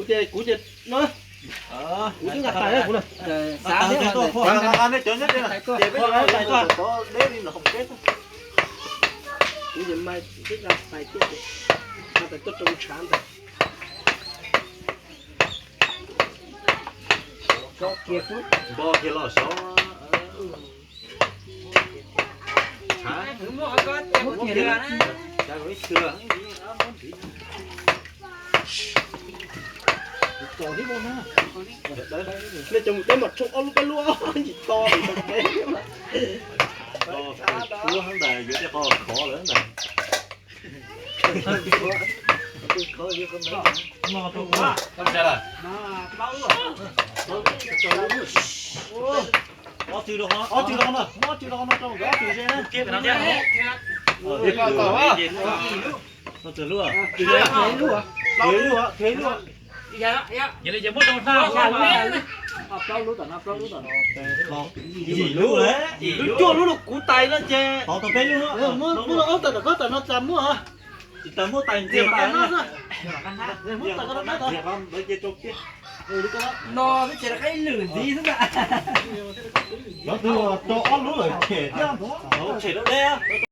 Ces kuv ces no, kuv twb nqa tais kuv na. Xav nej cov nyob ces no, ces peb cov deb li no hom peb. Kuv ces mas twb nqa tais tuaj ces, nqa tais tuaj rau tshav ntawd. Npo kiag los sov. Nej cov mus teb mas tsoo ob lub peb lub, tsis to li tau peb. Ua ntawd yuav tej qho khov lawm ntag. Ob tw rau qhov no, ob tw rau qhov no, rau nkawd ob tw ze na. Ob tw lub, ob tw lub, ob tw lub. Yim lub, yim lub, cuaj lub no kuv tais no ces. Muab ob tawm no koj tawm no txas muaj. Tsis tas muab tais ntxias tais no. No twb tsis rov qab ib lwm ntxiv xwb ntag. Cov twg rau ob lub lawm tshem thiab, tshem rau deb.